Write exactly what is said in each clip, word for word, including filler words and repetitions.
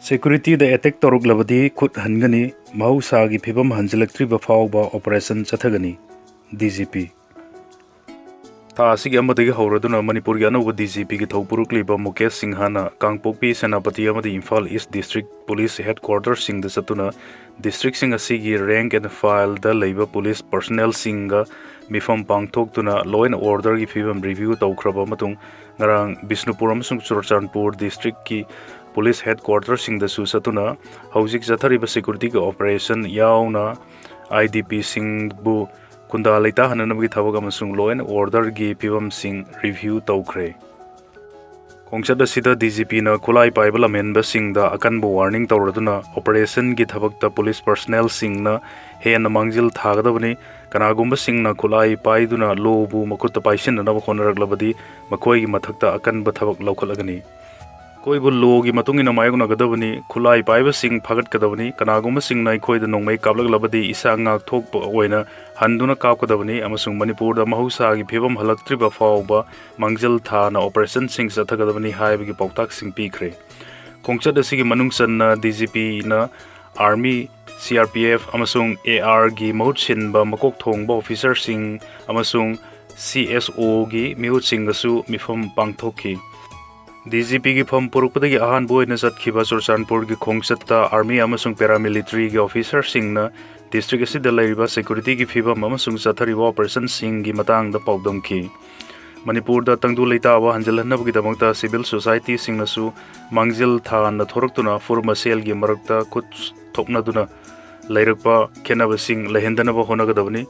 Securityꯗ attack ꯇꯧꯔꯛꯂꯕꯗꯤ ꯈꯨꯠ ꯍꯟꯒꯅꯤ꯫ ꯃꯍꯧꯁꯥꯒꯤ ꯐꯤꯕꯝ ꯍꯟꯖꯤꯜꯂꯛꯇ꯭ꯔꯤꯕ ꯐꯥꯎꯕ operation ꯆꯠꯊꯒꯅꯤ, D G P꯫ ꯊꯥ ꯑꯁꯤꯒꯤ ꯑꯃꯗꯒꯤ ꯍꯧꯔꯗꯨꯅ ꯃꯅꯤꯄꯨꯔꯒꯤ ꯑꯅꯧꯕ D G Pꯒꯤ ꯊꯧ ꯄꯨꯔꯛꯂꯤꯕ ꯃꯨꯀꯦꯁ ꯁꯤꯡꯍꯅ ꯀꯥꯡꯄꯣꯛꯄꯤ, ꯁꯦꯅꯥꯄꯇꯤ ꯑꯃꯗꯤ ꯏꯝꯐꯥꯜ East District Police Headquarterꯁꯤꯡꯗ ꯆꯠꯇꯨꯅ districtꯁꯤꯡ ꯑꯁꯤꯒꯤ rank and fileꯗ ꯂꯩꯕ police personnelꯁꯤꯡꯒ ꯃꯤꯐꯝ ꯄꯥꯡꯊꯣꯛꯇꯨꯅ law and orderꯒꯤ ꯐꯤꯕꯝ review ꯇꯧꯈ꯭ꯔꯕ ꯃꯇꯨꯡ, ꯉꯔꯥꯡ ꯕꯤꯁꯅꯨꯄꯨꯔ ꯑꯃꯁꯨꯡ ꯆꯨꯔꯆꯥꯟꯄꯨꯔ districtꯀꯤ police headquarterꯁꯤꯡꯗꯁꯨ ꯆꯠꯇꯨꯅ ꯍꯧꯖꯤꯛ ꯆꯠꯊꯔꯤꯕ securityꯒꯤ operation ꯌꯥꯎꯅ IDPꯁꯤꯡꯕꯨ ꯈꯨꯟꯗꯥ ꯂꯩꯇꯥꯍꯟꯅꯅꯕꯒꯤ ꯊꯕꯛ ꯑꯃꯁꯨꯡ law and orderꯒꯤ ꯐꯤꯕꯝꯁꯤꯡ review ꯇꯧꯈ꯭ꯔꯦ꯫ ꯈꯣꯡꯆꯠ ꯑꯁꯤꯗ D G Pꯅ ꯈꯨꯠꯂꯥꯏ ꯄꯥꯏꯕ ꯂꯝꯍꯦꯟꯕꯁꯤꯡꯗ ꯑꯀꯟꯕ warning ꯇꯧꯔꯗꯨꯅ operationꯒꯤ ꯊꯕꯛꯇ police personnelꯁꯤꯡꯅ ꯍꯦꯟꯅ ꯃꯥꯡꯖꯤꯜ ꯊꯥꯒꯗꯕꯅꯤ꯫ ꯀꯅꯥꯒꯨꯝꯕꯁꯤꯡꯅ ꯈꯨꯠꯂꯥꯏ ꯄꯥꯏꯗꯨꯅ lawꯕꯨ ꯃꯈꯨꯠꯇ ꯄꯥꯏꯁꯤꯟꯅꯅꯕ ꯍꯣꯠꯅꯔꯛꯂꯕꯗꯤ ꯃꯈꯣꯏꯒꯤ ꯃꯊꯛꯇ ꯑꯀꯟꯕ ꯊꯕꯛ ꯂꯧꯈꯠꯂꯒꯅꯤ꯫ ꯑꯩꯈꯣꯏꯕꯨ lawꯒꯤ ꯃꯇꯨꯡ ꯏꯟꯅ ꯃꯥꯌꯣꯛꯅꯒꯗꯕꯅꯤ꯫ ꯈꯨꯠꯂꯥꯏ ꯄꯥꯏꯕꯁꯤꯡ ꯐꯥꯒꯠꯀꯗꯕꯅꯤ꯫ ꯀꯅꯥꯒꯨꯝꯕꯁꯤꯡꯅ ꯑꯩꯈꯣꯏꯗ ꯅꯣꯡꯃꯩ ꯀꯥꯞꯂꯛꯂꯕꯗꯤ ꯏꯁꯥ ꯉꯥꯛꯊꯣꯛꯄ ꯑꯣꯏꯅ ꯍꯟꯗꯨꯅ ꯀꯥꯞꯀꯗꯕꯅꯤ ꯑꯃꯁꯨꯡ ꯃꯅꯤꯄꯨꯔꯗ ꯃꯍꯧꯁꯥꯒꯤ ꯐꯤꯕꯝ ꯍꯜꯂꯛꯇ꯭ꯔꯤꯕ ꯐꯥꯎꯕ ꯃꯥꯡꯖꯤꯜ ꯊꯥꯅ operationꯁꯤꯡ ꯆꯠꯊꯒꯗꯕꯅꯤ ꯍꯥꯏꯕꯒꯤ ꯄꯥꯎꯇꯥꯛꯁꯤꯡ ꯄꯤꯈ꯭ꯔꯦ꯫ ꯈꯣꯡꯆꯠ ꯑꯁꯤꯒꯤ ꯃꯅꯨꯡ ꯆꯟꯅ D G Pꯅ Army, C R P F ꯑꯃꯁꯨꯡ ARꯒꯤ ꯃꯍꯨꯠ ꯁꯤꯟꯕ ꯃꯀꯣꯛ ꯊꯣꯡꯕ officerꯁꯤꯡ ꯑꯃꯁꯨꯡ C S Oꯒꯤ ꯃꯤꯍꯨꯠꯁꯤꯡꯒꯁꯨ ꯃꯤꯐꯝ ꯄꯥꯡꯊꯣꯛꯈꯤ꯫ D G Pꯒꯤ ꯐꯝ ꯄꯨꯔꯛꯄꯗꯒꯤ ꯑꯍꯥꯟꯕ ꯑꯣꯏꯅ ꯆꯠꯈꯤꯕ ꯆꯨꯔꯆꯥꯟꯄꯨꯔꯒꯤ ꯈꯣꯡꯆꯠꯇ Army ꯑꯃꯁꯨꯡ paramilitaryꯒꯤ officerꯁꯤꯡꯅ district ꯑꯁꯤꯗ ꯂꯩꯔꯤꯕ securityꯒꯤ ꯐꯤꯕꯝ ꯑꯃꯁꯨꯡ ꯆꯠꯊꯔꯤꯕ operationꯁꯤꯡꯒꯤ ꯃꯇꯥꯡꯗ ꯄꯥꯎꯗꯝꯈꯤ꯫ ꯃꯅꯤꯄꯨꯔꯗ ꯇꯪꯗꯨ ꯂꯩꯇꯥꯕ ꯍꯟꯖꯤꯜꯍꯟꯅꯕꯒꯤꯗꯃꯛꯇ civil societyꯁꯤꯡꯅꯁꯨ ꯃꯥꯡꯖꯤꯜ ꯊꯥꯅ ꯊꯣꯔꯛꯇꯨꯅ ꯐꯨꯔꯨꯞ ꯃꯁꯦꯜꯒꯤ ꯃꯔꯛꯇ ꯈꯨꯠ ꯊꯣꯛꯅꯗꯨꯅ ꯂꯩꯔꯛꯄ ꯈꯦꯠꯅꯕꯁꯤꯡ ꯂꯩꯍꯟꯗꯅꯕ ꯍꯣꯠꯅꯒꯗꯕꯅꯤ꯫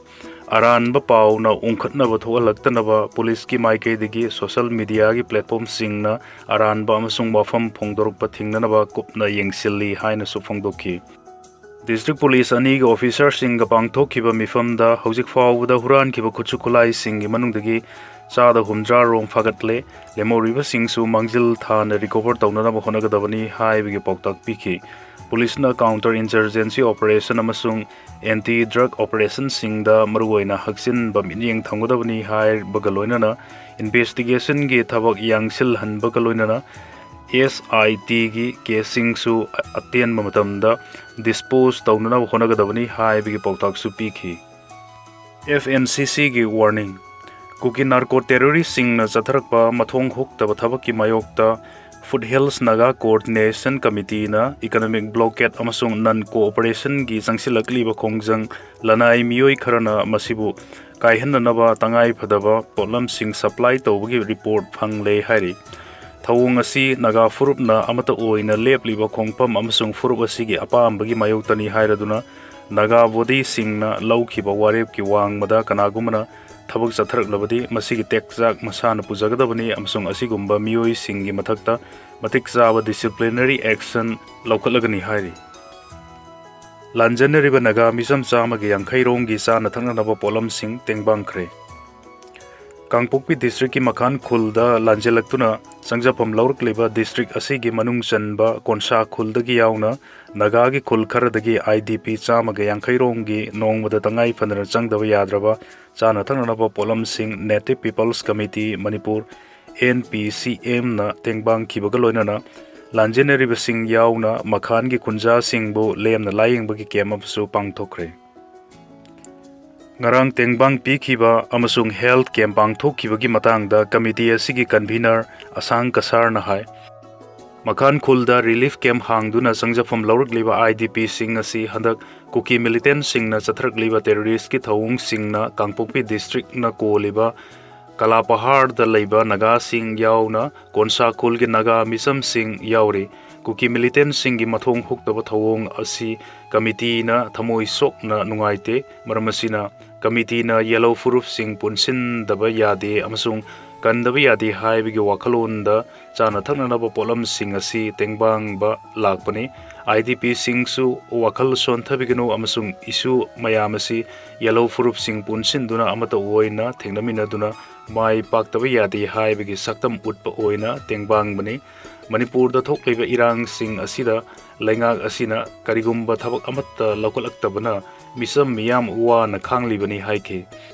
ꯑꯔꯥꯟꯕ ꯄꯥꯎꯅ ꯎꯪꯈꯠꯅꯕ ꯊꯣꯛꯍꯜꯂꯛꯇꯅꯕ policeꯀꯤ ꯃꯥꯏꯀꯩꯗꯒꯤ social mediaꯒꯤ platformꯁꯤꯡꯅ ꯑꯔꯥꯟꯕ ꯑꯃꯁꯨꯡ ꯋꯥꯐꯝ ꯐꯣꯡꯗꯣꯔꯛꯄ ꯊꯤꯡꯅꯅꯕ ꯀꯨꯞꯅ ꯌꯦꯡꯁꯤꯜꯂꯤ ꯍꯥꯏꯅꯁꯨ ꯐꯣꯡꯗꯣꯛꯈꯤ꯫ District police ꯑꯅꯤꯒꯤ officerꯁꯤꯡꯒ ꯄꯥꯡꯊꯣꯛꯈꯤꯕ ꯃꯤꯐꯝꯗ ꯍꯧꯖꯤꯛ ꯐꯥꯎꯕꯗ ꯍꯨꯔꯥꯟꯈꯤꯕ ꯈꯨꯠꯁꯨ ꯈꯨꯠꯂꯥꯏꯁꯤꯡꯒꯤ ꯃꯅꯨꯡꯗꯒꯤ ꯆꯥꯗ ꯍꯨꯝꯗ꯭ꯔꯥ ꯔꯣꯝ ꯐꯥꯒꯠꯂꯦ꯫ ꯂꯦꯝꯍꯧꯔꯤꯕꯁꯤꯡꯁꯨ ꯃꯥꯡꯖꯤꯜ ꯊꯥꯅ recover ꯇꯧꯅꯅꯕ ꯍꯣꯠꯅꯒꯗꯕꯅꯤ ꯍꯥꯏꯕꯒꯤ ꯄꯥꯎꯇꯥꯛ ꯄꯤꯈꯤ꯫ Policeꯅ counter insurgency operation ꯑꯃꯁꯨꯡ anti drug operationꯁꯤꯡꯗ ꯃꯔꯨꯑꯣꯏꯅ ꯍꯛꯆꯤꯟꯕ ꯃꯤꯠꯌꯦꯡ ꯊꯝꯒꯗꯕꯅꯤ ꯍꯥꯏꯕꯒ ꯂꯣꯏꯅꯅ investigationꯒꯤ ꯊꯕꯛ ꯌꯥꯡꯁꯤꯜꯍꯟꯕꯒ ꯂꯣꯏꯅꯅ ꯑꯦꯁ ꯑꯥꯏ ꯇꯤꯒꯤ ꯀꯦꯁꯁꯤꯡꯁꯨ ꯑꯇꯦꯟꯕ ꯃꯇꯝꯗ ꯗꯤꯁꯄꯣꯖ ꯇꯧꯅꯅꯕ ꯍꯣꯠꯅꯒꯗꯕꯅꯤ ꯍꯥꯏꯕꯒꯤ ꯄꯥꯎꯇꯥꯛꯁꯨ ꯄꯤꯈꯤ꯫ ꯑꯦꯐ ꯑꯦꯟ ꯁꯤ ꯁꯤꯒꯤ ꯋꯥꯔꯅꯤꯡ꯫ ꯀꯨꯀꯤ ꯅꯥꯔꯀꯣ ꯇꯦꯔꯣꯔꯤꯁꯁꯤꯡꯅ ꯆꯠꯊꯔꯛꯄ ꯃꯊꯣꯡ ꯍꯨꯛꯇꯕ ꯊꯕꯛꯀꯤ ꯃꯥꯌꯣꯛꯇ ꯐꯨꯠ ꯍꯤꯜꯁ ꯅꯥꯒꯥ ꯀꯣꯑꯣꯔꯗꯤꯅꯦꯁꯟ ꯀꯃꯤꯇꯤꯅ ꯏꯀꯅꯣꯃꯤꯛ ꯕ꯭ꯂꯣꯀꯦꯠ ꯑꯃꯁꯨꯡ ꯅꯟ ꯀꯣꯑꯣꯄꯔꯦꯁꯟꯒꯤ ꯆꯪꯁꯤꯜꯂꯛꯂꯤꯕ ꯈꯣꯡꯖꯪ ꯂꯅꯥꯏ ꯃꯤꯑꯣꯏ ꯈꯔꯅ ꯃꯁꯤꯕꯨ ꯀꯥꯏꯍꯟꯅꯅꯕ ꯇꯉꯥꯏ ꯐꯗꯕ ꯄꯣꯠꯂꯝꯁꯤꯡ ꯁꯄ꯭ꯂꯥꯏ ꯇꯧꯕꯒꯤ ꯔꯤꯄꯣꯔꯠ ꯐꯪꯂꯦ ꯍꯥꯏꯔꯤ꯫ ꯊꯧꯑꯣꯡ ꯑꯁꯤ ꯅꯥꯒꯥ ꯐꯨꯔꯨꯞꯅ ꯑꯃꯠꯇ ꯑꯣꯏꯅ ꯂꯦꯞꯂꯤꯕ ꯈꯣꯡꯐꯝ ꯑꯃꯁꯨꯡ ꯐꯨꯔꯨꯞ ꯑꯁꯤꯒꯤ ꯑꯄꯥꯝꯕꯒꯤ ꯃꯥꯌꯣꯛꯇꯅꯤ ꯍꯥꯏꯔꯗꯨꯅ ꯅꯥꯒꯥ ꯕꯣꯗꯤꯁꯤꯡꯅ ꯂꯧꯈꯤꯕ ꯋꯥꯔꯦꯞꯀꯤ ꯋꯥꯡꯃꯗ ꯀꯅꯥꯒꯨꯝꯕꯅ ꯊꯕꯛ ꯆꯠꯊꯔꯛꯂꯕꯗꯤ ꯃꯁꯤꯒꯤ ꯇꯦꯛꯆꯥꯛ ꯃꯁꯥꯅ ꯄꯨꯖꯒꯗꯕꯅꯤ ꯑꯃꯁꯨꯡ ꯑꯁꯤꯒꯨꯝꯕ ꯃꯤꯑꯣꯏꯁꯤꯡꯒꯤ ꯃꯊꯛꯇ ꯃꯇꯤꯛ ꯆꯥꯕ ꯗꯤꯁꯤꯄ꯭ꯂꯤꯅꯔꯤ ꯑꯦꯛꯁꯟ ꯂꯧꯈꯠꯂꯒꯅꯤ ꯍꯥꯏꯔꯤ꯫ ꯂꯥꯟꯖꯦꯟꯅꯔꯤꯕ ꯅꯥꯒꯥ ꯃꯤꯆꯝ ꯆꯥꯝꯃꯒꯤ ꯌꯥꯡꯈꯩ ꯔꯣꯝꯒꯤ ꯆꯥꯅ ꯊꯛꯅꯅꯕ ꯄꯣꯠꯂꯝꯁꯤꯡ ꯇꯦꯡꯕꯥꯡꯈ꯭ꯔꯦ꯫ ꯀꯥꯡꯄꯣꯛꯄꯤ ꯗꯤꯁꯇ꯭ꯔꯤꯛꯀꯤ ꯃꯈꯥꯟ ꯈꯨꯜꯗ ꯂꯥꯟꯖꯦꯜꯂꯛꯇꯨꯅ ꯆꯪꯖꯐꯝ ꯂꯧꯔꯛꯂꯤꯕ ꯗꯤꯁꯇ꯭ꯔꯤꯛ ꯑꯁꯤꯒꯤ ꯃꯅꯨꯡ ꯆꯟꯕ ꯀꯣꯟꯁꯥ ꯈꯨꯜꯗꯒꯤ ꯌꯥꯎꯅ ꯅꯥꯒꯥꯒꯤ ꯈꯨꯜ ꯈꯔꯗꯒꯤ ꯑꯥꯏ ꯗꯤ ꯄꯤ ꯆꯥꯝꯃꯒ ꯌꯥꯡꯈꯩ ꯔꯣꯝꯒꯤ ꯅꯣꯡꯃꯗ ꯇꯉꯥꯏ ꯐꯗꯅ ꯆꯪꯗꯕ ꯌꯥꯗ꯭ꯔꯕ ꯆꯥꯅ ꯊꯛꯅꯅꯕ ꯄꯣꯠꯂꯝꯁꯤꯡ Native People's Committee Manipur, N P ꯁꯤ ꯑꯦꯝꯅ ꯇꯦꯡꯕꯥꯡꯈꯤꯕꯒ ꯂꯣꯏꯅꯅ ꯂꯥꯟꯖꯦꯟꯅꯔꯤꯕꯁꯤꯡ ꯌꯥꯎꯅ ꯃꯈꯥꯟꯒꯤ ꯈꯨꯟꯖꯥꯁꯤꯡꯕꯨ ꯂꯦꯝꯅ ꯂꯥꯌꯦꯡꯕꯒꯤ ꯀꯦꯝꯞ ꯑꯃꯁꯨ ꯄꯥꯡꯊꯣꯛꯈ꯭ꯔꯦ꯫ ꯉꯔꯥꯡ ꯇꯦꯡꯕꯥꯡ ꯄꯤꯈꯤꯕ ꯑꯃꯁꯨꯡ ꯍꯦꯜꯊ ꯀꯦꯝꯞ ꯄꯥꯡꯊꯣꯛꯈꯤꯕꯒꯤ ꯃꯇꯥꯡꯗ ꯀꯃꯤꯇꯤ ꯑꯁꯤꯒꯤ ꯀꯟꯚꯤꯅꯔ ꯑꯁꯥꯡ ꯀꯁꯥꯔꯅ ꯍꯥꯏ, ꯃꯈꯥꯟ ꯈꯨꯜꯗ ꯔꯤꯂꯤꯐ ꯀꯦꯝꯞ ꯍꯥꯡꯗꯨꯅ ꯆꯪꯖꯐꯝ ꯂꯧꯔꯛꯂꯤꯕ ꯑꯥꯏ ꯗꯤ ꯄꯤꯁꯤꯡ ꯑꯁꯤ ꯍꯟꯗꯛ ꯀꯨꯀꯤ ꯃꯤꯂꯤꯇꯦꯟꯁꯤꯡꯅ ꯆꯠꯊꯔꯛꯂꯤꯕ ꯇꯦꯔꯣꯔꯤꯁꯀꯤ ꯊꯧꯑꯣꯡꯁꯤꯡꯅ ꯀꯥꯡꯄꯣꯛꯄꯤ ꯗꯤꯁꯇ꯭ꯔꯤꯛꯅ ꯀꯣꯜꯂꯤꯕ ꯀꯂꯥꯄꯍꯥꯔꯗ ꯂꯩꯕ ꯅꯥꯒꯥꯁꯤꯡ ꯌꯥꯎꯅ ꯀꯣꯟꯁꯥ ꯈꯨꯜꯒꯤ ꯅꯥꯒꯥ ꯃꯤꯆꯝꯁꯤꯡ ꯌꯥꯎꯔꯤ꯫ ꯀꯨꯀꯤ ꯃꯤꯂꯤꯇꯦꯟꯁꯤꯡꯒꯤ ꯃꯊꯣꯡ ꯍꯨꯛꯇꯕ ꯊꯧꯑꯣꯡ ꯑꯁꯤ ꯀꯃꯤꯇꯤꯅ ꯊꯃꯣꯏ ꯁꯣꯛꯅ ꯅꯨꯡꯉꯥꯏꯇꯦ꯫ ꯃꯔꯝ ꯑꯁꯤꯅ ꯀꯃꯤꯇꯤꯅ ꯌꯦꯜꯂꯣ ꯐꯨꯔꯨꯞꯁꯤꯡ ꯄꯨꯟꯁꯤꯟꯗꯕ ꯌꯥꯗꯦ ꯑꯃꯁꯨꯡ ꯀꯟꯗꯕ ꯌꯥꯗꯦ ꯍꯥꯏꯕꯒꯤ ꯋꯥꯈꯜꯂꯣꯟꯗ ꯆꯥꯅ ꯊꯛꯅꯅꯕ ꯄꯣꯠꯂꯝꯁꯤꯡ ꯑꯁꯤ ꯇꯦꯡꯕꯥꯡꯕ ꯂꯥꯛꯄꯅꯤ꯫ ꯑꯥꯏ ꯗꯤ ꯄꯤꯁꯤꯡꯁꯨ ꯋꯥꯈꯜ ꯁꯣꯟꯊꯕꯤꯒꯅꯨ ꯑꯃꯁꯨꯡ ꯏꯁꯨ ꯃꯌꯥꯝ ꯑꯁꯤ ꯌꯦꯜꯂꯣ ꯐꯨꯔꯨꯞꯁꯤꯡ ꯄꯨꯟꯁꯤꯟꯗꯨꯅ ꯑꯃꯠꯇ ꯑꯣꯏꯅ ꯊꯦꯡꯅꯃꯤꯟꯅꯗꯨꯅ ꯃꯥꯏ ꯄꯥꯛꯇꯕ ꯌꯥꯗꯦ ꯍꯥꯏꯕꯒꯤ ꯁꯛꯇꯝ ꯎꯠꯄ ꯑꯣꯏꯅ ꯇꯦꯡꯕꯥꯡꯕꯅꯤ꯫ ꯃꯅꯤꯄꯨꯔꯗ ꯊꯣꯛꯂꯤꯕ ꯏꯔꯥꯡꯁꯤꯡ ꯑꯁꯤꯗ ꯂꯩꯉꯥꯛ ꯑꯁꯤꯅ ꯀꯔꯤꯒꯨꯝꯕ ꯊꯕꯛ ꯑꯃꯠꯇ ꯂꯧꯈꯠꯂꯛꯇꯕꯅ ꯃꯤꯆꯝ ꯃꯤꯌꯥꯝ ꯋꯥꯅ ꯈꯥꯡꯂꯤꯕꯅꯤ ꯍꯥꯏꯈꯤ꯫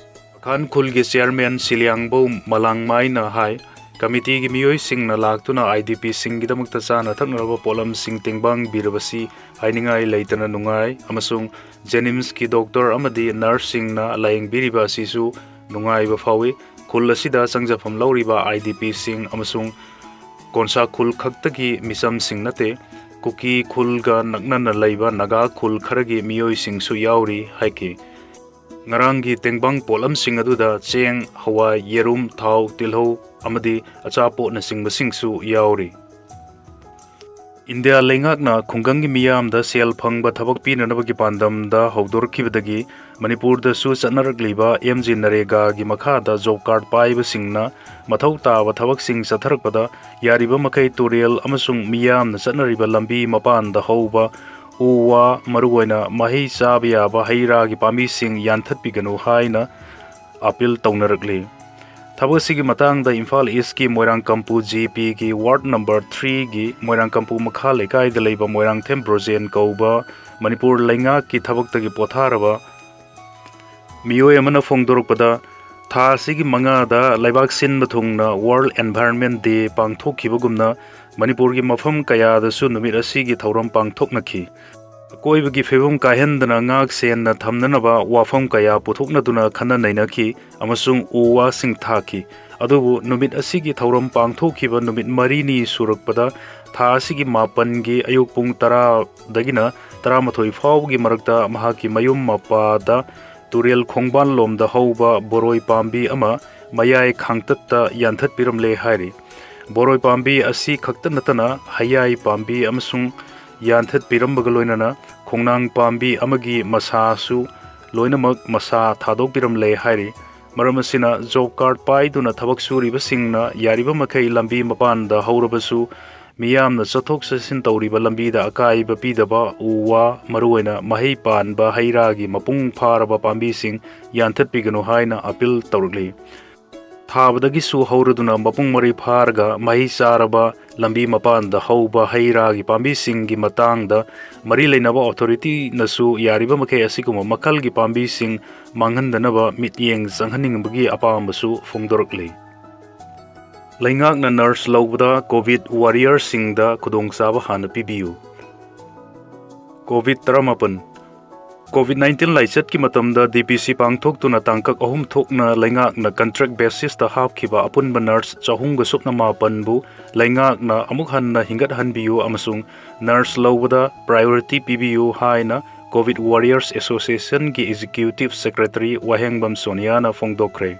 ꯃꯈꯥꯟ ꯈꯨꯜꯒꯤ ꯆꯤꯌꯔꯃꯦꯟ ꯁꯤꯂꯤꯌꯥꯡꯕꯧ ꯃꯂꯥꯡꯃꯥꯏꯅ ꯍꯥꯏ, ꯀꯃꯤꯇꯤꯒꯤ ꯃꯤꯑꯣꯏꯁꯤꯡꯅ ꯂꯥꯛꯇꯨꯅ IDPꯁꯤꯡꯒꯤꯗꯃꯛꯇ ꯆꯥꯅ ꯊꯛꯅꯔꯕ ꯄꯣꯠꯂꯝꯁꯤꯡ ꯇꯦꯡꯕꯥꯡꯕꯤꯔꯕꯁꯤ ꯍꯥꯏꯅꯤꯡꯉꯥꯏ ꯂꯩꯇꯅ ꯅꯨꯡꯉꯥꯏ, ꯑꯃꯁꯨꯡ JNIMSꯀꯤ ꯗꯣꯛꯇꯔ ꯑꯃꯗꯤ ꯅꯔꯁꯁꯤꯡꯅ ꯂꯥꯌꯦꯡꯕꯤꯔꯤꯕ ꯑꯁꯤꯁꯨ ꯅꯨꯡꯉꯥꯏꯕ ꯐꯥꯎꯏ꯫ ꯈꯨꯜ ꯑꯁꯤꯗ ꯆꯪꯖꯐꯝ ꯂꯧꯔꯤꯕ IDPꯁꯤꯡ ꯑꯃꯁꯨꯡ ꯀꯣꯟꯁꯥ ꯈꯨꯜ ꯈꯛꯇꯒꯤ ꯃꯤꯆꯝꯁꯤꯡ ꯅꯠꯇꯦ, ꯀꯨꯀꯤ ꯈꯨꯜꯒ ꯅꯛꯅꯅ ꯂꯩꯕ ꯅꯥꯒꯥ ꯈꯨꯜ ꯈꯔꯒꯤ ꯃꯤꯑꯣꯏꯁꯤꯡꯁꯨ ꯌꯥꯎꯔꯤ ꯍꯥꯏꯈꯤ꯫ ꯉꯔꯥꯡꯒꯤ ꯇꯦꯡꯕꯥꯡ ꯄꯣꯠꯂꯝꯁꯤꯡ ꯑꯗꯨꯗ ꯆꯦꯡ, ꯍꯋꯥꯏ, ꯌꯦꯔꯨꯝ, ꯊꯥꯎ, ꯇꯤꯜꯍꯧ ꯑꯃꯗꯤ ꯑꯆꯥꯄꯣꯠꯅꯆꯤꯡꯕꯁꯤꯡꯁꯨ ꯌꯥꯎꯔꯤ꯫ ꯏꯟꯗꯤꯌꯥ ꯂꯩꯉꯥꯛꯅ ꯈꯨꯡꯒꯪꯒꯤ ꯃꯤꯌꯥꯝꯗ ꯁꯦꯜ ꯐꯪꯕ ꯊꯕꯛ ꯄꯤꯅꯅꯕꯒꯤ ꯄꯥꯟꯗꯝꯗ ꯍꯧꯗꯣꯔꯛꯈꯤꯕꯗꯒꯤ ꯃꯅꯤꯄꯨꯔꯗꯁꯨ ꯆꯠꯅꯔꯛꯂꯤꯕ MGNREGAꯒꯤ ꯃꯈꯥꯗ ꯖꯣꯕ ꯀꯥꯔꯗ ꯄꯥꯏꯕꯁꯤꯡꯅ ꯃꯊꯧ ꯇꯥꯕ ꯊꯕꯛꯁꯤꯡ ꯆꯠꯊꯔꯛꯄꯗ ꯌꯥꯔꯤꯕ ꯃꯈꯩ ꯇꯨꯔꯦꯜ ꯑꯃꯁꯨꯡ ꯃꯤꯌꯥꯝꯅ ꯆꯠꯅꯔꯤꯕ ꯂꯝꯕꯤ ꯃꯄꯥꯟꯗ ꯍꯧꯕ ꯎ ꯋꯥ, ꯃꯔꯨꯑꯣꯏꯅ ꯃꯍꯩ ꯆꯥꯕ ꯌꯥꯕ ꯍꯩ ꯔꯥꯒꯤ ꯄꯥꯝꯕꯤꯁꯤꯡ ꯌꯥꯟꯊꯠꯄꯤꯒꯅꯨ ꯍꯥꯏꯅ ꯑꯥꯄꯤꯜ ꯇꯧꯅꯔꯛꯂꯤ꯫ ꯊꯕꯛ ꯑꯁꯤꯒꯤ ꯃꯇꯥꯡꯗ ꯏꯝꯐꯥꯜ ꯏꯁꯀꯤ ꯃꯣꯏꯔꯥꯡꯀꯝꯄꯨ GPꯒꯤ ꯋꯥꯔꯗ ꯅꯝꯕꯔ threeꯒꯤ ꯃꯣꯏꯔꯥꯡꯀꯝꯄꯨ ꯃꯈꯥ ꯂꯩꯀꯥꯏꯗ ꯂꯩꯕ ꯃꯣꯏꯔꯥꯡꯊꯦꯝ ꯕ꯭ꯔꯣꯖꯦꯟ ꯀꯧꯕ ꯃꯅꯤꯄꯨꯔ ꯂꯩꯉꯥꯛꯀꯤ ꯊꯕꯛꯇꯒꯤ ꯄꯣꯊꯥꯔꯕ ꯃꯤꯑꯣꯏ ꯑꯃꯅ ꯐꯣꯡꯗꯣꯔꯛꯄꯗ, ꯊꯥ ꯑꯁꯤꯒꯤ ꯃꯉꯥꯗ ꯂꯩꯕꯥꯛ ꯁꯤꯟꯕ ꯊꯨꯡꯅ World Environment Day ꯄꯥꯡꯊꯣꯛꯈꯤꯕꯒꯨꯝꯅ ꯃꯅꯤꯄꯨꯔꯒꯤ ꯃꯐꯝ ꯀꯌꯥꯗꯁꯨ ꯅꯨꯃꯤꯠ ꯑꯁꯤꯒꯤ ꯊꯧꯔꯝ ꯄꯥꯡꯊꯣꯛꯅꯈꯤ꯫ ꯑꯀꯣꯏꯕꯒꯤ ꯐꯤꯕꯝ ꯀꯥꯏꯍꯟꯗꯅ ꯉꯥꯛ ꯁꯦꯟꯅ ꯊꯝꯅꯅꯕ ꯋꯥꯐꯝ ꯀꯌꯥ ꯄꯨꯊꯣꯛꯅꯗꯨꯅ ꯈꯟꯅ ꯅꯩꯅꯈꯤ ꯑꯃꯁꯨꯡ ꯎ ꯋꯥꯁꯤꯡ ꯊꯥꯈꯤ꯫ ꯑꯗꯨꯕꯨ ꯅꯨꯃꯤꯠ ꯑꯁꯤꯒꯤ ꯊꯧꯔꯝ ꯄꯥꯡꯊꯣꯛꯈꯤꯕ ꯅꯨꯃꯤꯠ ꯃꯔꯤꯅꯤ ꯁꯨꯔꯛꯄꯗ, ꯊꯥ ꯑꯁꯤꯒꯤ ꯃꯥꯄꯟꯒꯤ ꯑꯌꯨꯛ ꯄꯨꯡ ꯇꯔꯥꯗꯒꯤꯅ ꯇꯔꯥꯃꯥꯊꯣꯏ ꯐꯥꯎꯕꯒꯤ ꯃꯔꯛꯇ ꯃꯍꯥꯛꯀꯤ ꯃꯌꯨꯝ ꯃꯄꯥꯗ ꯇꯨꯔꯦꯜ ꯈꯣꯡꯕꯥꯟꯂꯣꯝꯗ ꯍꯧꯕ ꯕꯣꯔꯣꯏ ꯄꯥꯝꯕꯤ ꯑꯃ ꯃꯌꯥꯏ ꯈꯥꯡꯇꯠꯇ ꯌꯥꯟꯊꯠꯄꯤꯔꯝꯂꯦ ꯍꯥꯏꯔꯤ꯫ ꯕꯣꯔꯣꯏ ꯄꯥꯝꯕꯤ ꯑꯁꯤ ꯈꯛꯇ ꯅꯠꯇꯅ ꯍꯩꯌꯥꯏ ꯄꯥꯝꯕꯤ ꯑꯃꯁꯨꯡ ꯌꯥꯟꯊꯠꯄꯤꯔꯝꯕꯒ ꯂꯣꯏꯅꯅ ꯈꯣꯡꯅꯥꯡ ꯄꯥꯝꯕꯤ ꯑꯃꯒꯤ ꯃꯁꯥꯁꯨ ꯂꯣꯏꯅꯃꯛ ꯃꯁꯥ ꯊꯥꯗꯣꯛꯄꯤꯔꯝꯂꯦ ꯍꯥꯏꯔꯤ꯫ ꯃꯔꯝ ꯑꯁꯤꯅ ꯖꯣꯕ ꯀꯥꯔꯗ ꯄꯥꯏꯗꯨꯅ ꯊꯕꯛ ꯁꯨꯔꯤꯕꯁꯤꯡꯅ ꯌꯥꯔꯤꯕ ꯃꯈꯩ ꯂꯝꯕꯤ ꯃꯄꯥꯟꯗ ꯍꯧꯔꯕꯁꯨ ꯃꯤꯌꯥꯝꯅ ꯆꯠꯊꯣꯛ ꯆꯠꯁꯤꯟ ꯇꯧꯔꯤꯕ ꯂꯝꯕꯤꯗ ꯑꯀꯥꯏꯕ ꯄꯤꯗꯕ ꯎ ꯋꯥ, ꯃꯔꯨꯑꯣꯏꯅ ꯃꯍꯩ ꯄꯥꯟꯕ ꯍꯩ ꯔꯥꯒꯤ ꯃꯄꯨꯡ ꯐꯥꯔꯕ ꯄꯥꯝꯕꯤꯁꯤꯡ ꯌꯥꯟꯊꯠꯄꯤꯒꯅꯨ ꯍꯥꯏꯅ ꯑꯥꯄꯤꯜ ꯇꯧꯔꯛꯂꯤ꯫ ꯊꯥꯕꯗꯒꯤꯁꯨ ꯍꯧꯔꯗꯨꯅ ꯃꯄꯨꯡ ꯃꯔꯩ ꯐꯥꯔꯒ ꯃꯍꯩ ꯆꯥꯔꯕ ꯂꯝꯕꯤ ꯃꯄꯥꯟꯗ ꯍꯧꯕ ꯍꯩ ꯔꯥꯒꯤ ꯄꯥꯝꯕꯤꯁꯤꯡꯒꯤ ꯃꯇꯥꯡꯗ ꯃꯔꯤ ꯂꯩꯅꯕ ꯑꯣꯊꯣꯔꯤꯇꯤꯅꯁꯨ ꯌꯥꯔꯤꯕ ꯃꯈꯩ ꯑꯁꯤꯒꯨꯝꯕ ꯃꯈꯜꯒꯤ ꯄꯥꯝꯕꯤꯁꯤꯡ ꯃꯥꯡꯍꯟꯗꯅꯕ ꯃꯤꯠꯌꯦꯡ ꯆꯪꯍꯟꯅꯤꯡꯕꯒꯤ ꯑꯄꯥꯝꯕꯁꯨ ꯐꯣꯡꯗꯣꯔꯛꯂꯤ꯫ ꯂꯩꯉꯥꯛꯅ ꯅꯔꯁ ꯂꯧꯕꯗ ꯀꯣꯚꯤꯗ ꯋꯥꯔꯤꯌꯔꯁꯤꯡꯗ ꯈꯨꯗꯣꯡꯆꯥꯕ ꯍꯥꯟꯅ ꯄꯤꯕꯤꯌꯨ꯫ ꯀꯣꯚꯤꯗ ꯇꯔꯥꯃꯥꯄꯟ꯫ ꯀꯣꯚꯤꯗ ꯅꯥꯏꯟꯇꯤꯟ ꯂꯥꯏꯆꯠꯀꯤ ꯃꯇꯝꯗ ꯗꯤ ꯄꯤ ꯁꯤ ꯄꯥꯡꯊꯣꯛꯇꯨꯅ ꯇꯥꯡꯀꯛ ꯑꯍꯨꯝ ꯊꯣꯛꯅ ꯂꯩꯉꯥꯛꯅ ꯀꯟꯇ꯭ꯔꯦꯛ ꯕꯦꯁꯤꯁꯇ ꯍꯥꯞꯈꯤꯕ ꯑꯄꯨꯟꯕ ꯅꯔꯁ ꯆꯍꯨꯝꯒ ꯁꯨꯞꯅ ꯃꯥꯄꯟꯕꯨ ꯂꯩꯉꯥꯛꯅ ꯑꯃꯨꯛ ꯍꯟꯅ ꯍꯤꯡꯒꯠꯍꯟꯕꯤꯌꯨ ꯑꯃꯁꯨꯡ ꯅꯔꯁ ꯂꯧꯕꯗ ꯄ꯭ꯔꯥꯏꯌꯣꯔꯤꯇꯤ ꯄꯤꯕꯤꯌꯨ ꯍꯥꯏꯅ ꯀꯣꯚꯤꯗ ꯋꯥꯔꯤꯌꯔꯁ ꯑꯦꯁꯣꯁꯤꯌꯦꯁꯟꯒꯤ ꯑꯦꯛꯖꯤꯀ꯭ꯌꯨꯇꯤꯚ ꯁꯦꯀ꯭ꯔꯦꯇꯔꯤ ꯋꯥꯍꯦꯡꯕꯝ ꯁꯣꯅꯤꯌꯥꯅ ꯐꯣꯡꯗꯣꯛꯈ꯭ꯔꯦ꯫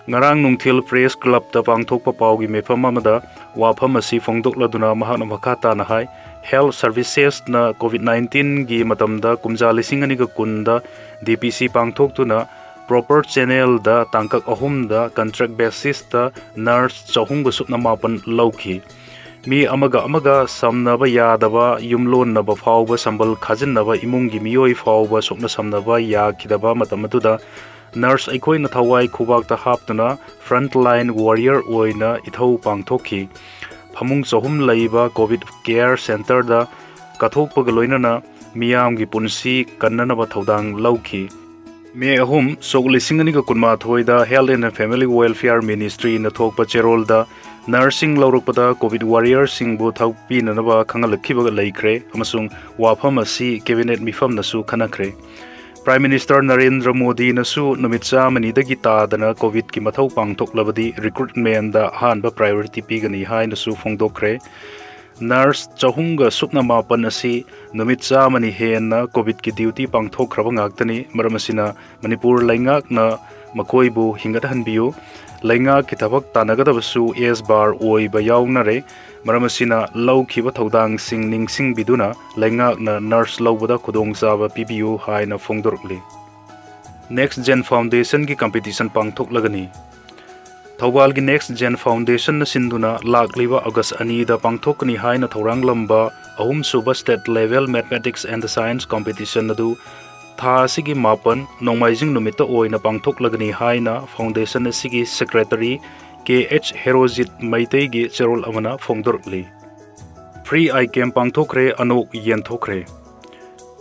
ꯉꯔꯥꯡ ꯅꯨꯡꯊꯤꯜ ꯄ꯭ꯔꯦꯁ ꯀ꯭ꯂꯕꯇ ꯄꯥꯡꯊꯣꯛꯄ ꯄꯥꯎꯒꯤ ꯃꯤꯐꯝ ꯑꯃꯗ ꯋꯥꯐꯝ ꯑꯁꯤ ꯐꯣꯡꯗꯣꯛꯂꯗꯨꯅ ꯃꯍꯥꯛꯅ ꯃꯈꯥ ꯇꯥꯅ ꯍꯥꯏ, ꯍꯦꯜꯊ ꯁꯔꯚꯤꯁꯦꯁꯅ ꯀꯣꯚꯤꯗ ꯅꯥꯏꯟꯇꯤꯟꯒꯤ ꯃꯇꯝꯗ ꯀꯨꯝꯖꯥ ꯂꯤꯁꯤꯡ ꯑꯅꯤꯒ ꯀꯨꯟꯗ ꯗꯤ ꯄꯤ ꯁꯤ ꯄꯥꯡꯊꯣꯛꯇꯨꯅ ꯄ꯭ꯔꯣꯄꯔ ꯆꯦꯅꯦꯜꯗ ꯇꯥꯡꯀꯛ ꯑꯍꯨꯝꯗ ꯀꯟꯇ꯭ꯔꯦꯛ ꯕꯦꯁꯤꯁꯇ ꯅꯔꯁ ꯆꯍꯨꯝꯒ ꯁꯨꯞꯅ ꯃꯥꯄꯟ ꯂꯧꯈꯤ꯫ ꯃꯤ ꯑꯃꯒ ꯑꯃꯒ ꯁꯝꯅꯕ ꯌꯥꯗꯕ, ꯌꯨꯝꯂꯣꯟꯅꯕ ꯐꯥꯎꯕ ꯁꯝꯕꯜ ꯈꯥꯖꯤꯟꯅꯕ, ꯏꯃꯨꯡꯒꯤ ꯃꯤꯑꯣꯏ ꯐꯥꯎꯕ ꯁꯣꯛꯅ ꯁꯝꯅꯕ ꯌꯥꯈꯤꯗꯕ ꯃꯇꯝ ꯑꯗꯨꯗ ꯅꯔꯁ ꯑꯩꯈꯣꯏꯅ ꯊꯋꯥꯏ ꯈꯨꯕꯥꯛꯇ ꯍꯥꯞꯇꯨꯅ ꯐ꯭ꯔꯟꯠ ꯂꯥꯏꯟ ꯋꯥꯔꯤꯌꯔ ꯑꯣꯏꯅ ꯏꯊꯧ ꯄꯥꯡꯊꯣꯛꯈꯤ꯫ ꯐꯃꯨꯡ ꯆꯍꯨꯝ ꯂꯩꯕ ꯀꯣꯚꯤꯗ ꯀꯦꯌꯔ ꯁꯦꯟꯇꯔꯗ ꯀꯠꯊꯣꯛꯄꯒ ꯂꯣꯏꯅꯅ ꯃꯤꯌꯥꯝꯒꯤ ꯄꯨꯟꯁꯤ ꯀꯟꯅꯅꯕ ꯊꯧꯗꯥꯡ ꯂꯧꯈꯤ꯫ ꯃꯦ ꯑꯍꯨꯝ, ꯁꯣꯛ ꯂꯤꯁꯤꯡ ꯑꯅꯤꯒ ꯀꯨꯟꯃꯥꯊꯣꯏꯗ Health and Family Welfare Ministryꯅ ꯊꯣꯛꯄ ꯆꯦꯔꯣꯜꯗ ꯅꯔꯁꯁꯤꯡ ꯂꯧꯔꯛꯄꯗ ꯀꯣꯚꯤꯗ ꯋꯥꯔꯤꯌꯔꯁꯤꯡꯕꯨ ꯊꯧꯄꯤꯅꯅꯕ ꯈꯪꯍꯜꯂꯛꯈꯤꯕ ꯂꯩꯈ꯭ꯔꯦ ꯑꯃꯁꯨꯡ ꯋꯥꯐꯝ ꯑꯁꯤ ꯀꯦꯕꯤꯅꯦꯠ ꯃꯤꯐꯝꯅꯁꯨ ꯈꯟꯅꯈ꯭ꯔꯦ꯫ ꯄ꯭ꯔꯥꯏꯝ ꯃꯤꯅꯤꯁꯇꯔ ꯅꯔꯦꯟꯗ꯭ꯔ ꯃꯣꯗꯤꯅꯁꯨ ꯅꯨꯃꯤꯠ ꯆꯥꯝꯃꯅꯤꯗꯒꯤ ꯇꯥꯗꯅ ꯀꯣꯚꯤꯗꯀꯤ ꯃꯊꯧ ꯄꯥꯡꯊꯣꯛꯂꯕꯗꯤ ꯔꯤꯀ꯭ꯔꯨꯠꯃꯦꯟꯗ ꯑꯍꯥꯟꯕ ꯄ꯭ꯔꯥꯏꯌꯣꯔꯤꯇꯤ ꯄꯤꯒꯅꯤ ꯍꯥꯏꯅꯁꯨ ꯐꯣꯡꯗꯣꯛꯈ꯭ꯔꯦ꯫ ꯅꯔꯁ ꯆꯍꯨꯝꯒ ꯁꯨꯞꯅ ꯃꯥꯄꯟ ꯑꯁꯤ ꯅꯨꯃꯤꯠ ꯆꯥꯝꯃꯅꯤ ꯍꯦꯟꯅ ꯀꯣꯚꯤꯗꯀꯤ ꯗ꯭ꯌꯨꯇꯤ ꯄꯥꯡꯊꯣꯛꯈ꯭ꯔꯕ ꯉꯥꯛꯇꯅꯤ꯫ ꯃꯔꯝ ꯑꯁꯤꯅ ꯃꯅꯤꯄꯨꯔ ꯂꯩꯉꯥꯛꯅ ꯃꯈꯣꯏꯕꯨ ꯍꯤꯡꯒꯠꯍꯟꯕꯤꯌꯨ꯫ ꯂꯩꯉꯥꯛꯀꯤ ꯊꯕꯛ ꯇꯥꯟꯅꯒꯗꯕꯁꯨ ꯑꯦꯖ ꯕꯥꯔ ꯑꯣꯏꯕ ꯌꯥꯎꯅꯔꯦ꯫ ꯃꯔꯝ ꯑꯁꯤꯅ ꯂꯧꯈꯤꯕ ꯊꯧꯗꯥꯡꯁꯤꯡ ꯅꯤꯡꯁꯤꯡꯕꯤꯗꯨꯅ ꯂꯩꯉꯥꯛꯅ ꯅꯔꯁ ꯂꯧꯕꯗ ꯈꯨꯗꯣꯡꯆꯥꯕ ꯄꯤꯕꯤꯌꯨ ꯍꯥꯏꯅ ꯐꯣꯡꯗꯣꯔꯛꯂꯤ꯫ ꯅꯦꯛꯁ ꯖꯦꯟ ꯐꯥꯎꯟꯗꯦꯁꯟꯒꯤ ꯀꯝꯄꯤꯇꯤꯁꯟ ꯄꯥꯡꯊꯣꯛꯂꯒꯅꯤ꯫ ꯊꯧꯕꯥꯜꯒꯤ ꯅꯦꯛꯁ ꯖꯦꯟ ꯐꯥꯎꯟꯗꯦꯁꯟꯅ ꯁꯤꯟꯗꯨꯅ ꯂꯥꯛꯂꯤꯕ ꯑꯣꯒꯁ ꯑꯅꯤꯗ ꯄꯥꯡꯊꯣꯛꯀꯅꯤ ꯍꯥꯏꯅ ꯊꯧꯔꯥꯡꯂꯝꯕ ꯑꯍꯨꯝꯁꯨꯕ State Level Mathematics and Science Competition ꯑꯗꯨ ꯊꯥ ꯑꯁꯤꯒꯤ ꯃꯥꯄꯟ, ꯅꯣꯡꯃꯥꯏꯖꯤꯡ ꯅꯨꯃꯤꯠꯇ ꯑꯣꯏꯅ ꯄꯥꯡꯊꯣꯛꯂꯒꯅꯤ ꯍꯥꯏꯅ ꯐꯥꯎꯟꯗꯦꯁꯟ ꯑꯁꯤꯒꯤ ꯁꯦꯀ꯭ꯔꯦꯇꯔꯤ ꯀꯦ ꯑꯩꯆ ꯍꯦꯔꯣꯖꯤꯠ ꯃꯩꯇꯩꯒꯤ ꯆꯦꯔꯣꯜ ꯑꯃꯅ ꯐꯣꯡꯗꯣꯔꯛꯂꯤ꯫ ꯐ꯭ꯔꯤ ꯑꯥꯏ ꯀꯦꯝ ꯄꯥꯡꯊꯣꯛꯈ꯭ꯔꯦ, ꯑꯅꯣꯛ ꯌꯦꯟꯊꯣꯛꯈ꯭ꯔꯦ꯫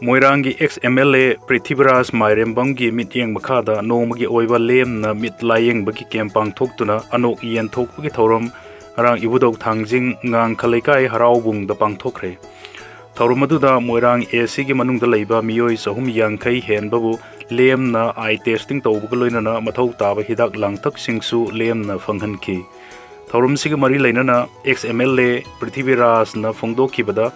ꯃꯣꯏꯔꯥꯡꯒꯤ ex M L A Prithviraj ꯃꯥꯏꯔꯦꯝꯕꯝꯒꯤ ꯃꯤꯠꯌꯦꯡ ꯃꯈꯥꯗ ꯅꯣꯡꯃꯒꯤ ꯑꯣꯏꯕ ꯂꯦꯝꯅ ꯃꯤꯠ ꯂꯥꯌꯦꯡꯕꯒꯤ ꯀꯦꯝ ꯄꯥꯡꯊꯣꯛꯇꯨꯅ ꯑꯅꯣꯛ ꯌꯦꯟꯊꯣꯛꯄꯒꯤ ꯊꯧꯔꯝ ꯉꯔꯥꯡ ꯏꯕꯨꯙꯧ ꯊꯥꯡꯖꯤꯡ ꯉꯥꯡꯈ ꯂꯩꯀꯥꯏ ꯍꯔꯥꯎꯕꯨꯡꯗ ꯄꯥꯡꯊꯣꯛꯈ꯭ꯔꯦ꯫ ꯊꯧꯔꯝ ꯑꯗꯨꯗ ꯃꯣꯏꯔꯥꯡ A Cꯒꯤ ꯃꯅꯨꯡꯗ ꯂꯩꯕ ꯃꯤꯑꯣꯏ ꯆꯍꯨꯝ ꯌꯥꯡꯈꯩ ꯍꯦꯟꯕꯕꯨ ꯂꯦꯝꯅ eye testing ꯇꯧꯕꯒ ꯂꯣꯏꯅꯅ ꯃꯊꯧ ꯇꯥꯕ ꯍꯤꯗꯥꯛ ꯂꯥꯡꯊꯛꯁꯤꯡꯁꯨ ꯂꯦꯝꯅ ꯐꯪꯍꯟꯈꯤ꯫ ꯊꯧꯔꯝꯁꯤꯒ ꯃꯔꯤ ꯂꯩꯅꯅ ex M L A ꯄ꯭ꯔꯤꯊꯤꯕꯤꯔꯥꯖꯅ ꯐꯣꯡꯗꯣꯛꯈꯤꯕꯗ,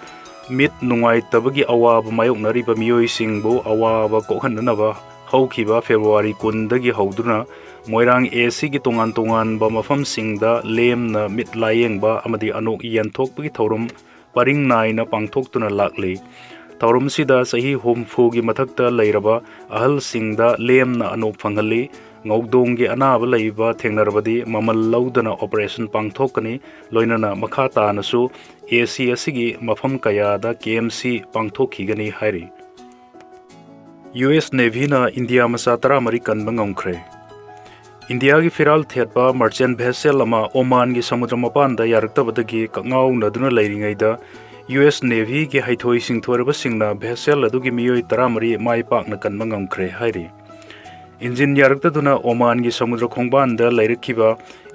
ꯃꯤꯠ ꯅꯨꯡꯉꯥꯏꯇꯕꯒꯤ ꯑꯋꯥꯕ ꯃꯥꯌꯣꯛꯅꯔꯤꯕ ꯃꯤꯑꯣꯏꯁꯤꯡꯕꯨ ꯑꯋꯥꯕ ꯀꯣꯛꯍꯟꯅꯅꯕ ꯍꯧꯈꯤꯕ February ꯀꯨꯟꯗꯒꯤ ꯍꯧꯗꯨꯅ ꯃꯣꯏꯔꯥꯡ A Cꯒꯤ ꯇꯣꯉꯥꯟ ꯇꯣꯉꯥꯟꯕ ꯃꯐꯝꯁꯤꯡꯗ ꯂꯦꯝꯅ ꯃꯤꯠ ꯂꯥꯌꯦꯡꯕ ꯑꯃꯗꯤ ꯑꯅꯣꯛ ꯌꯦꯟꯊꯣꯛꯄꯒꯤ ꯊꯧꯔꯝ ꯄꯔꯤꯡ ꯅꯥꯏꯅ ꯄꯥꯡꯊꯣꯛꯇꯨꯅ ꯂꯥꯛꯂꯤ꯫ ꯊꯧꯔꯝꯁꯤꯗ ꯆꯍꯤ ꯍꯨꯝꯐꯨꯒꯤ ꯃꯊꯛꯇ ꯂꯩꯔꯕ ꯑꯍꯜꯁꯤꯡꯗ ꯂꯦꯝꯅ ꯑꯅꯣꯛ ꯐꯪꯍꯜꯂꯤ꯫ ꯉꯧꯗꯣꯡꯒꯤ ꯑꯅꯥꯕ ꯂꯩꯕ ꯊꯦꯡꯅꯔꯕꯗꯤ ꯃꯃꯜ ꯂꯧꯗꯅ operation ꯄꯥꯡꯊꯣꯛꯀꯅꯤ꯫ ꯂꯣꯏꯅꯅ ꯃꯈꯥ ꯇꯥꯅꯁꯨ A C ꯑꯁꯤꯒꯤ ꯃꯐꯝ ꯀꯌꯥꯗ ꯀꯦꯝꯁꯤ ꯄꯥꯡꯊꯣꯛꯈꯤꯒꯅꯤ ꯍꯥꯏꯔꯤ꯫ U S Navyꯅ ꯏꯟꯗꯤꯌꯥ ꯃꯆꯥ ꯇꯔꯥꯃꯔꯤ ꯀꯟꯕ ꯉꯝꯈ꯭ꯔꯦ꯫ ꯏꯟꯗꯤꯌꯥꯒꯤ ꯐꯤꯔꯥꯜ ꯊꯦꯠꯄ merchant vessel ꯑꯃ ꯑꯣꯃꯥꯟꯒꯤ ꯁꯃꯨꯗ꯭ꯔ ꯃꯄꯥꯟꯗ ꯌꯥꯔꯛꯇꯕꯗꯒꯤ ꯀꯛꯉꯥꯎꯅꯗꯨꯅ ꯂꯩꯔꯤꯉꯩꯗ, U S Navyꯒꯤ ꯍꯩꯊꯣꯏ ꯁꯤꯡꯊꯣꯏꯔꯕꯁꯤꯡꯅ vessel ꯑꯗꯨꯒꯤ ꯃꯤꯑꯣꯏ ꯇꯔꯥꯃꯔꯤ ꯃꯥꯏ ꯄꯥꯛꯅ ꯀꯟꯕ ꯉꯝꯈ꯭ꯔꯦ ꯍꯥꯏꯔꯤ꯫ ꯏꯟꯖꯤꯟ ꯌꯥꯔꯛꯇꯗꯨꯅ ꯑꯣꯃꯥꯟꯒꯤ ꯁꯃꯨꯗ꯭ꯔ ꯈꯣꯡꯕꯥꯟꯗ ꯂꯩꯔꯛꯈꯤꯕ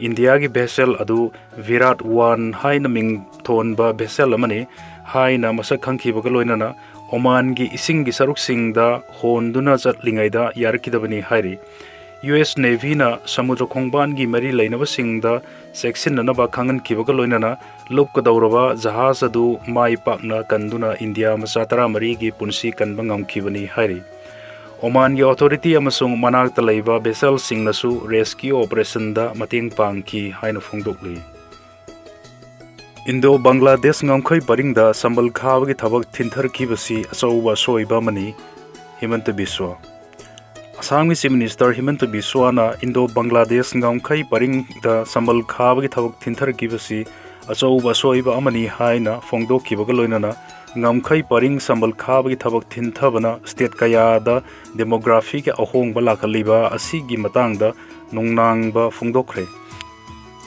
ꯏꯟꯗꯤꯌꯥꯒꯤ vessel ꯑꯗꯨ ꯚꯤꯔꯥꯠ ꯋꯥꯟ ꯍꯥꯏꯅ ꯃꯤꯡ ꯊꯣꯟꯕ vessel ꯑꯃꯅꯤ ꯍꯥꯏꯅ ꯃꯁꯛ ꯈꯪꯈꯤꯕꯒ ꯂꯣꯏꯅꯅ ꯑꯣꯃꯥꯟꯒꯤ ꯏꯁꯤꯡꯒꯤ ꯁꯔꯨꯛꯁꯤꯡꯗ ꯍꯣꯟꯗꯨꯅ ꯆꯠꯂꯤꯉꯩꯗ ꯌꯥꯔꯛꯈꯤꯗꯕꯅꯤ ꯍꯥꯏꯔꯤ꯫ U S Navyꯅ ꯁꯃꯨꯗ꯭ꯔ ꯈꯣꯡꯕꯥꯟꯒꯤ ꯃꯔꯤ ꯂꯩꯅꯕꯁꯤꯡꯗ ꯆꯦꯛꯁꯤꯟꯅꯅꯕ ꯈꯪꯍꯟꯈꯤꯕꯒ ꯂꯣꯏꯅꯅ ꯂꯨꯞꯀꯗꯧꯔꯕ ꯖꯍꯥꯖ ꯑꯗꯨ ꯃꯥꯏ ꯄꯥꯛꯅ ꯀꯟꯗꯨꯅ ꯏꯟꯗꯤꯌꯥ ꯃꯆꯥ ꯇꯔꯥꯃꯔꯤꯒꯤ ꯄꯨꯟꯁꯤ ꯀꯟꯕ ꯉꯝꯈꯤꯕꯅꯤ ꯍꯥꯏꯔꯤ꯫ ꯑꯣꯃꯥꯟꯒꯤ authority ꯑꯃꯁꯨꯡ ꯃꯅꯥꯛꯇ ꯂꯩꯕ vesselꯁꯤꯡꯅꯁꯨ rescue operationꯗ ꯃꯇꯦꯡ ꯄꯥꯡꯈꯤ ꯍꯥꯏꯅ ꯐꯣꯡꯗꯣꯛꯂꯤ꯫ ꯏꯟꯗꯣ ꯕꯪꯒ꯭ꯂꯥꯗꯦꯁ ꯉꯝꯈꯩ ꯄꯔꯤꯡꯗ ꯁꯝꯕꯜ ꯈꯥꯕꯒꯤ ꯊꯕꯛ ꯊꯤꯟꯊꯔꯛꯈꯤꯕꯁꯤ ꯑꯆꯧꯕ ꯑꯁꯣꯏꯕ ꯑꯃꯅꯤ, ꯍꯤꯃꯟꯇ ꯕꯤꯁ꯭ꯋ꯫ ꯑꯁꯥꯝꯒꯤ Chief Minister ꯍꯤꯃꯟꯇ ꯕꯤꯁ꯭ꯋꯅ ꯏꯟꯗꯣ ꯕꯪꯒ꯭ꯂꯥꯗꯦꯁ ꯉꯝꯈꯩ ꯄꯔꯤꯡꯗ ꯁꯝꯕꯜ ꯈꯥꯕꯒꯤ ꯊꯕꯛ ꯊꯤꯟꯊꯔꯛꯈꯤꯕꯁꯤ ꯑꯆꯧꯕ ꯑꯁꯣꯏꯕ ꯑꯃꯅꯤ ꯍꯥꯏꯅ ꯐꯣꯡꯗꯣꯛꯈꯤꯕꯒ ꯂꯣꯏꯅꯅ, ꯉꯝꯈꯩ ꯄꯔꯤꯡ ꯁꯝꯕꯜ ꯈꯥꯕꯒꯤ ꯊꯕꯛ ꯊꯤꯟꯊꯕꯅ state ꯀꯌꯥꯗ demographyꯒꯤ ꯑꯍꯣꯡꯕ ꯂꯥꯛꯍꯜꯂꯤꯕ ꯑꯁꯤꯒꯤ ꯃꯇꯥꯡꯗ ꯅꯨꯡꯅꯥꯡꯕ ꯐꯣꯡꯗꯣꯛꯈ꯭ꯔꯦ꯫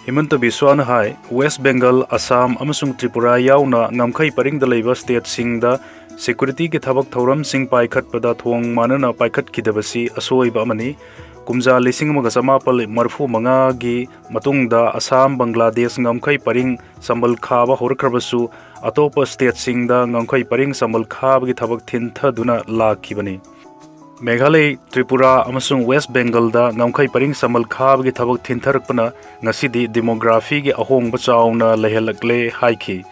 ꯍꯤꯃꯟꯇ ꯕꯤꯁ꯭ꯋꯥꯅ ꯍꯥꯏ, ꯋꯦꯁ꯭ꯠ ꯕꯦꯡꯒꯜ, ꯑꯁꯥꯝ ꯑꯃꯁꯨꯡ ꯇ꯭ꯔꯤꯄꯨꯔꯥ ꯌꯥꯎꯅ ꯉꯝꯈꯩ ꯄꯔꯤꯡꯗ ꯂꯩꯕ ꯁ꯭ꯇꯦꯠꯁꯤꯡꯗ ꯁꯦꯀ꯭ꯌꯨꯔꯤꯇꯤꯒꯤ ꯊꯕꯛ ꯊꯧꯔꯝꯁꯤꯡ ꯄꯥꯏꯈꯠꯄꯗ ꯊꯣꯡ ꯃꯥꯟꯅꯅ ꯄꯥꯏꯈꯠꯈꯤꯗꯕꯁꯤ ꯑꯁꯣꯏꯕ ꯑꯃꯅꯤ꯫ ꯀꯨꯝꯖꯥ ꯂꯤꯁꯤꯡ ꯑꯃꯒ ꯆꯃꯥꯄꯜ ꯃꯔꯤꯐꯨ ꯃꯉꯥꯒꯤ ꯃꯇꯨꯡꯗ ꯑꯁꯥꯝ, ꯕꯪꯒ꯭ꯂꯥꯗꯦꯁ ꯉꯝꯈꯩ ꯄꯔꯤꯡ ꯁꯝꯕꯜ ꯈꯥꯕ ꯍꯧꯔꯛꯈ꯭ꯔꯕꯁꯨ, ꯑꯇꯣꯞꯄ ꯁ꯭ꯇꯦꯠꯁꯤꯡꯗ ꯉꯝꯈꯩ ꯄꯔꯤꯡ ꯁꯝꯕꯜ ꯈꯥꯕꯒꯤ ꯊꯕꯛ ꯊꯤꯟꯊꯗꯨꯅ ꯂꯥꯛꯈꯤꯕꯅꯤ꯫ ꯃꯦꯘꯥꯂꯌ, ꯇ꯭ꯔꯤꯄꯨꯔꯥ ꯑꯃꯁꯨꯡ ꯋꯦꯁ꯭ꯠ ꯕꯦꯡꯒꯜꯗ ꯉꯝꯈꯩ ꯄꯔꯤꯡ ꯁꯝꯕꯜ ꯈꯥꯕꯒꯤ ꯊꯕꯛ ꯊꯤꯟꯊꯔꯛꯄꯅ ꯉꯁꯤꯗꯤ ꯗꯤꯃꯣꯒ꯭ꯔꯥꯐꯤꯒꯤ ꯑꯍꯣꯡꯕ ꯆꯥꯎꯅ ꯂꯩꯍꯜꯂꯛꯂꯦ ꯍꯥꯏꯈꯤ꯫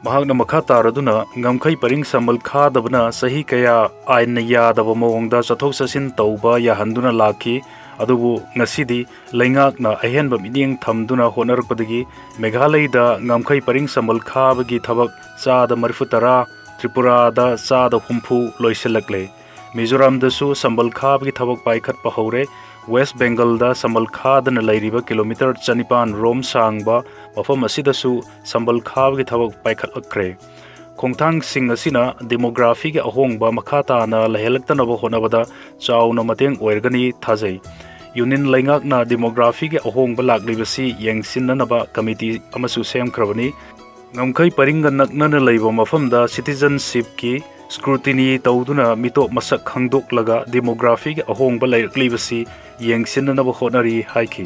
ꯃꯍꯥꯛꯅ ꯃꯈꯥ ꯇꯥꯔꯗꯨꯅ, ꯉꯝꯈꯩ ꯄꯔꯤꯡ ꯁꯝꯕꯜ ꯈꯥꯗꯕꯅ ꯆꯍꯤ ꯀꯌꯥ ꯑꯥꯏꯟꯅ ꯌꯥꯗꯕ ꯃꯑꯣꯡꯗ ꯆꯠꯊꯣꯛ ꯆꯠꯁꯤꯟ ꯇꯧꯕ ꯌꯥꯍꯟꯗꯨꯅ ꯂꯥꯛꯈꯤ, ꯑꯗꯨꯕꯨ ꯉꯁꯤꯗꯤ ꯂꯩꯉꯥꯛꯅ ꯑꯍꯦꯟꯕ ꯃꯤꯠꯌꯦꯡ ꯊꯝꯗꯨꯅ ꯍꯣꯠꯅꯔꯛꯄꯗꯒꯤ ꯃꯦꯘꯥꯂꯌꯗ ꯉꯝꯈꯩ ꯄꯔꯤꯡ ꯁꯝꯕꯜ ꯈꯥꯕꯒꯤ ꯊꯕꯛ ꯆꯥꯗ ꯃꯔꯤꯐꯨ ꯇꯔꯥ, ꯇ꯭ꯔꯤꯄꯨꯔꯥꯗ ꯆꯥꯗ ꯍꯨꯝꯐꯨ ꯂꯣꯏꯁꯤꯜꯂꯛꯂꯦ꯫ ꯃꯤꯖꯣꯔꯥꯝꯗꯁꯨ ꯁꯝꯕꯜ ꯈꯥꯕꯒꯤ ꯊꯕꯛ ꯄꯥꯏꯈꯠꯄ ꯍꯧꯔꯦ꯫ ꯋꯦꯁ꯭ꯠ ꯕꯦꯡꯒꯜꯗ ꯁꯝꯕꯜ ꯈꯥꯗꯅ ꯂꯩꯔꯤꯕ ꯀꯤꯂꯣꯃꯤꯇꯔ ꯆꯅꯤꯄꯥꯟ ꯔꯣꯝ ꯁꯥꯡꯕ ꯃꯐꯝ ꯑꯁꯤꯗꯁꯨ ꯁꯝꯕꯜ ꯈꯥꯕꯒꯤ ꯊꯕꯛ ꯄꯥꯏꯈꯠꯂꯛꯈ꯭ꯔꯦ꯫ ꯈꯣꯡꯊꯥꯡꯁꯤꯡ ꯑꯁꯤꯅ ꯗꯤꯃꯣꯒ꯭ꯔꯥꯐꯤꯒꯤ ꯑꯍꯣꯡꯕ ꯃꯈꯥ ꯇꯥꯅ ꯂꯩꯍꯜꯂꯛꯇꯅꯕ ꯍꯣꯠꯅꯕꯗ ꯆꯥꯎꯅ ꯃꯇꯦꯡ ꯑꯣꯏꯔꯒꯅꯤ ꯊꯥꯖꯩ꯫ ꯌꯨꯅꯤꯌꯟ ꯂꯩꯉꯥꯛꯅ ꯗꯤꯃꯣꯒ꯭ꯔꯥꯐꯤꯒꯤ ꯑꯍꯣꯡꯕ ꯂꯥꯛꯂꯤꯕꯁꯤ ꯌꯦꯡꯁꯤꯟꯅꯅꯕ ꯀꯃꯤꯇꯤ ꯑꯃꯁꯨ ꯁꯦꯝꯈ꯭ꯔꯕꯅꯤ꯫ ꯉꯝꯈꯩ ꯄꯔꯤꯡꯒ ꯅꯛꯅꯅ ꯂꯩꯕ ꯃꯐꯝꯗ ꯁꯤꯇꯤꯖꯟꯁꯤꯞꯀꯤ ꯁ꯭ꯀ꯭ꯔꯨꯇꯤꯅꯤ ꯇꯧꯗꯨꯅ ꯃꯤꯇꯣꯞ ꯃꯁꯛ ꯈꯪꯗꯣꯛꯂꯒ ꯗꯤꯃꯣꯒ꯭ꯔꯥꯐꯤꯒꯤ ꯑꯍꯣꯡꯕ ꯂꯩꯔꯛꯂꯤꯕꯁꯤ ꯌꯦꯡꯁꯤꯟꯅꯅꯕ ꯍꯣꯠꯅꯔꯤ ꯍꯥꯏꯈꯤ꯫